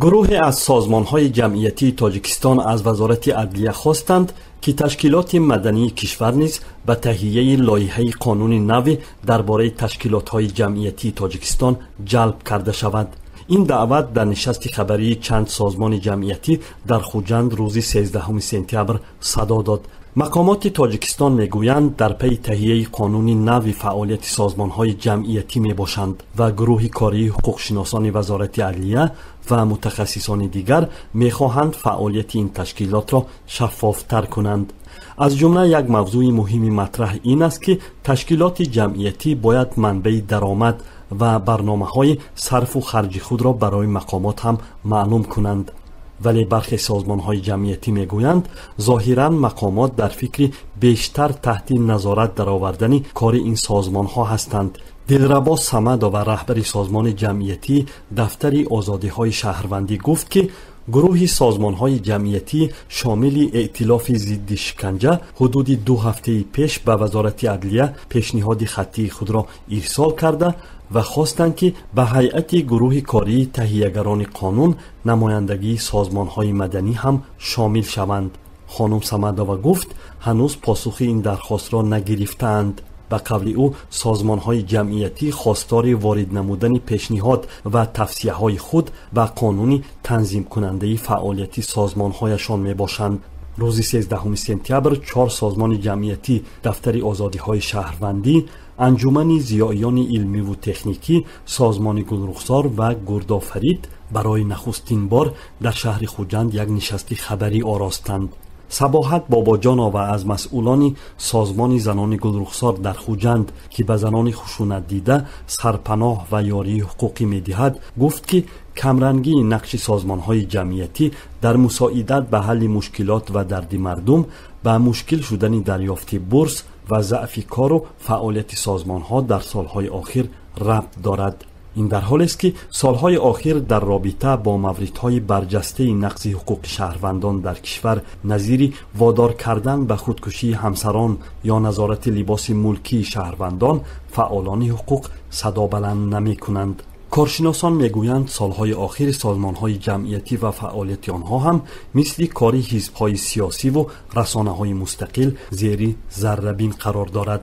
Гурӯҳе аз созмонҳои ҷамъиятии Тоҷикистон аз Вазорати адлия хостанд, ки ташкилоти мадании кишвар низ ба таҳияи лоиҳаи қонуни нави дар бораи ташкилотҳои ҷамъиятии Тоҷикистон ҷалб карда шавад. Ин даъват дар нишасти хабарии чанд созмони ҷамъиятӣ дар Хуҷанд рӯзи 13 сентябр садо дод. Мақомоти Тоҷикистон мегӯянд, дар пайи таҳияи қонуни нави фаъолияти созмонҳои ҷамъиятӣ мебошанд ва гурӯҳи кории ҳуқуқшиносони Вазорати адлия ва мутахассисони дигар мехоҳанд фаъолияти ин ташкилотро шаффофтар кунанд. Аз ҷумла як мавзӯи муҳими матраҳ ин аст, ки ташкилоти ҷамъиятӣ бояд манбаи даромад ва барномаҳои сарфу харҷи худро барои мақомот ҳам маълум кунанд. Вале бархе созмонҳои ҷамъиятӣ мегӯянд, зоҳиран мақомот дар фикри бештар таҳти назорат даровардани кори ин созмонҳо ҳастанд. Дилрабо Самадова, раҳбари созмони ҷамъиятӣ Дафтари озодиҳои шаҳрвандӣ, гуфт, ки гурӯҳи созмонҳои ҷамъиятӣ шомили Эътилофи зидди шиканҷа ҳудуди 2 ҳафтаи пеш ба Вазорати адлия пешниҳоди хаттии худро ирсол карда ва хостанд, ки ба ҳайати гурӯҳи кории таҳиягарони қонун намояндагии созмонҳои маданӣ ҳам шомил шаванд. Хонум Самадова гуфт, ҳанӯз посухи ин дархостро нагирифтаанд. Ба қавли ӯ, созмонҳои ҷамъиятӣ хостори ворид намудани пешниҳод ва тавсияҳои худ ба қонуни танзимкунандаи фаъолияти созмонҳояшон мебошанд. Рӯзи 13 сентябр 4 созмони ҷамъиятӣ Дафтари озодиҳои шаҳрвандӣ, Анҷумани зиёиёни илмиву техникӣ, Созмони Гулрухсор ва Гурдофарид барои нахустин бор дар шаҳри Хуҷанд як нишасти хабарӣ оростанд. Сабоҳат Бобоҷонова аз масъулони Созмони занони Гулрухсор дар Хуҷанд, ки ба занони хушунатдида сарпаноҳ ва ёрии ҳуқуқӣ медиҳад, гуфт, ки камрангии нақши созмонҳои ҷамъиятӣ дар мусоидат ба ҳалли мушкилот ва дарди мардум, ба мушкил шудани дарёфти бурс ва заъфи кору фаъолияти созмонҳо дар солҳои охир рабт дорад. Ин дар ҳолест, ки солҳои охир дар робита бо мавридҳои барҷастаи нақзи ҳуқуқи шаҳрвандон дар кишвар, назири водор кардан ба худкушии ҳамсарон ё назорати либоси мулкии шаҳрвандон, фаъолони ҳуқуқ садо баланд намекунанд. Коршиносон мегӯянд, солҳои охири созмонҳои ҷамъиятӣ ва фаъолияти онҳо ҳам мисли кори ҳизбҳои сиёсиву расонаҳои мустақил зери заррабин қарор дорад.